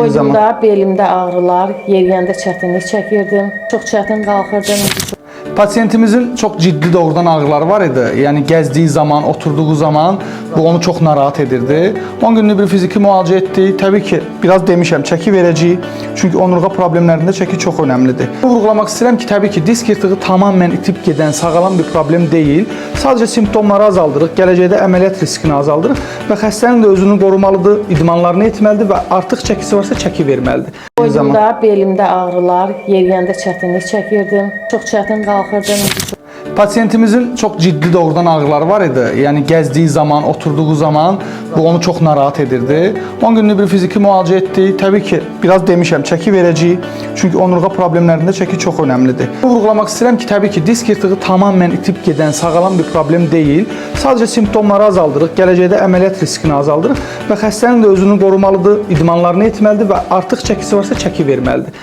Zaman. Boynumda, belimdə ağrılar, yeriyəndə çətinlik çəkirdim. Çox çətin qalxırdım. Pasiyentimizin çox ciddi doğrudan ağrıları var idi. Yəni gəzdiyi zaman, oturduğu zaman bu onu çox narahat edirdi. 10 günlük bir fiziki müalicə etdik. Təbii ki, biraz demişəm, çəki verəcəyik. Çünki onurğa problemlərində çəki çox önəmlidir. Vurğulamaq istəyirəm ki, təbii ki, disk yırtığı tamamilə itib gedən, sağalan bir problem deyil. Sadəcə simptomları azaldırıq, gələcəkdə əməliyyat riskini azaldırıq və xəstənin də özünü qorumalıdır, idmanlarını etməlidir və artıq çəkisi varsa çəki verməlidir. Zaman. Boynumda, belimdə ağrılar, yeriyəndə çətinlik çəkirdim. Çox çətin qalxırdım. Pasiyentimizin çox ciddi doğrudan ağrıları var idi. Yəni gəzdiyi zaman, oturduğu zaman bu onu çox narahat edirdi. 10 günlük bir fiziki müalicə etdik. Təbii ki, biraz demişəm, çəki verəcəyik. Çünki onurğa problemlərində çəki çox önəmlidir. Vurğulamaq istəyirəm ki, təbii ki, disk yırtığı tamamilə itib gedən, sağalan bir problem deyil. Sadəcə simptomları azaldırıq, gələcəkdə əməliyyat riskini azaldırıq və xəstənin də özünü qorumalıdır, idmanlarını etməlidir və artıq çəkisi varsa çəki verməlidir.